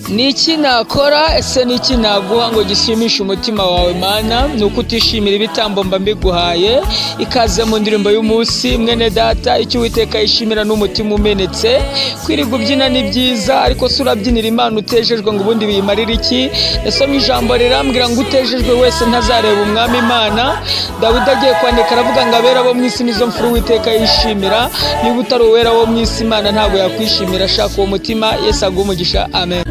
Ni iki nakora? Ese ni iki naguha ngo gishimishe umutima wawe, Mana? Ni uko utishimira ibitambo mba mbiguhaye. Ikaze mu ndirimbo y'umunsi, mwene data. Icyo Uwiteka yishimira ni umutima umenetse. Kwirirwa ubyina ni byiza, ariko se urabyinira Imana utejejwe ngo ubundi biyimarire iki? Nasomye ijambo rirambwira ngo utejejwe wese ntazareba umwami Imana. Dawidi agiye kwandika aravuga ngo abera bo mu isi nizo mfura Uwiteka yishimira. Niba utari uwera wo mu isi, Imana ntabwo yakwishimira. Shaka uwo mutima. Yesu aguhe umugisha, amen.